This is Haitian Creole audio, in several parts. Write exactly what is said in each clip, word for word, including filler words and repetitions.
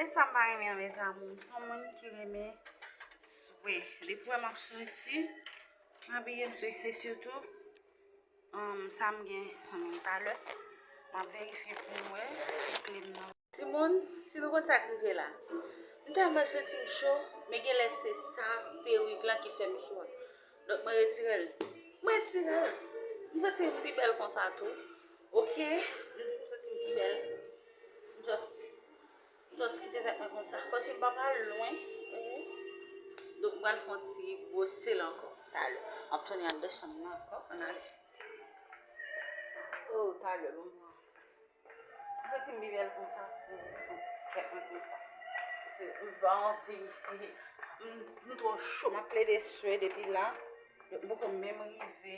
Sa m pa renmen an, mezanmi, m se yon moun ki renmen swe. Depi w wè m ap soti, m abiye m swe. E sitou, um, sa m gen nan men m talè, m ap verifye pou m wè si kle m nan. Timoun, si nou konn sa k rive la, m tèlman santi m cho, men gen lè se sa, perik lan ki fè m cho a. Donk, mwen retire l. Mwen retire l. M santi m pi bèl konsa tou. Oke? M santi m pi bèl. M just, m just kite tèt mwen konsa. Paske m pa pral lwen. Donk, m pral fè yon ti bwose l ankò. Talè. M ap tounen anndan chanm nan ankò. Ann ale. Oh, talè, bon. M santi m pi bèl konsa, si m fè konsa. Paske m pa anvi, m, m twò cho, m ap plede swe depi la. M poko menm rive.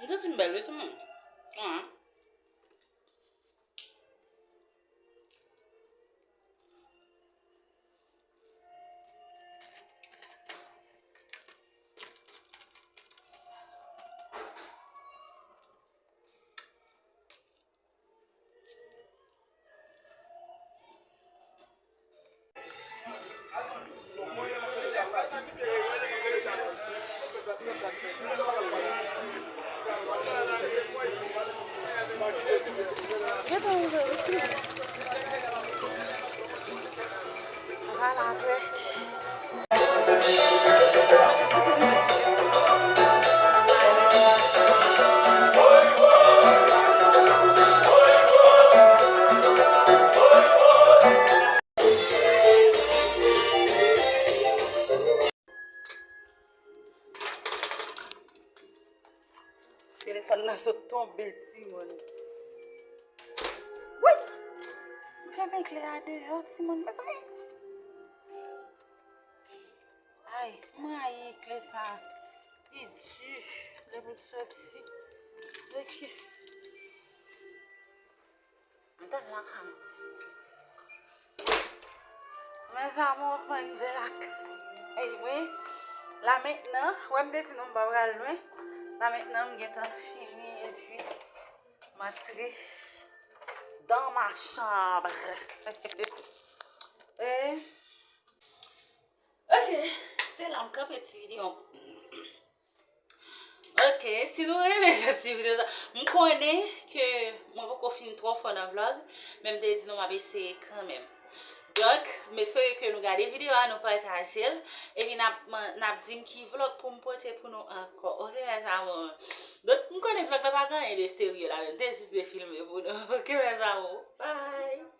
M santi m bèl, wi, sou mwen. Ah. Telefòn nan sot tonbe, timoun. Woy! M fèmen klè a deyò, timoun, mezanmi. Ay, m rayi klè sa. Li di lè pou soti. Ok. Antann lakay mwen. Mes amours, mwen rive lakay mwen. La mentnan, wè m te di nou m pa pral lwen. La mentnan, m gentan fini epi m antre dans ma chambre. E, ok, se la m kanpe ti videyo. Ok, si nou renmen jan ti videyo sa, m konnen ke mwen poko fin twò fò nan vlog, men m te di nou m ap eseye kanmenm. Donk, m espere ke nou gade videyo a, nou pataje l, epi n ap, n ap di m ki vlog pou m pote pou nou ankò. Ok, mes amours. Donk, m konnen vlog la pa gen anyen de serye ladan l, m te jis vle filme pou nou. Ok, mes amours. Bye!